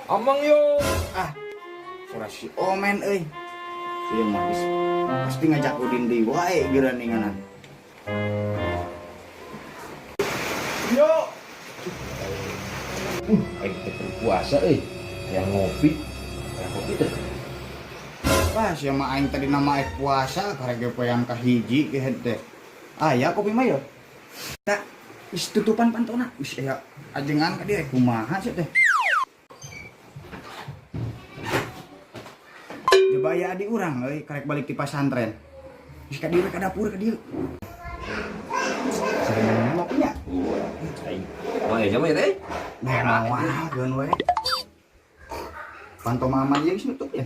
Amang yo. Ah, suara si Omen euy. Ieu mah geus pasti ngajak Udin deui wae geuraninganan. Yo. Aing teh puasa euy. Hayang ngopi. Hayang kopi teh. Wah, sia mah aing tadi nama ek puasa karek ge poe yang kahiji ge teh. Aya kopi mah yo. Tak geus tutupan pantona. Geus aya ajengan ka dieu kumaha sih teh. Coba aya adi urang euy karek balik ti pasantren. Geus ka dieu ka dapur ka dieu. Ngopinya. Aing. Mah ya mah teh. Nah, moal geun we. Panto mama ieu geus nutup ya.